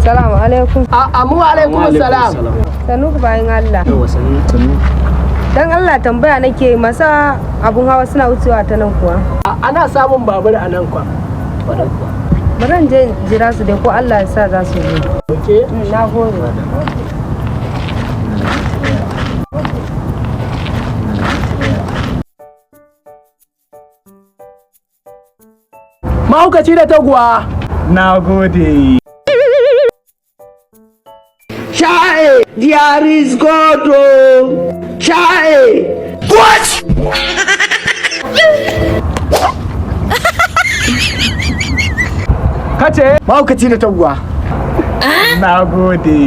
Salamu alaikum. Amu alaikum salam. Sannu ku bayan Allah. Yawa, sannu. Dan Allah, tambaya nake, masa abun hawa suna wucewa ta nan kuwa? Ana samun babur a nan kwa. Kwarai kuwa. Bari in je in jira su dai, ko Allah ya sa za su zo. Okay. Na gode. Mahaukaci da taguwa. Na gode. Chai, there is God. Oh. Chai. What? Kace? Mahaukaci da taguwa. Na gode.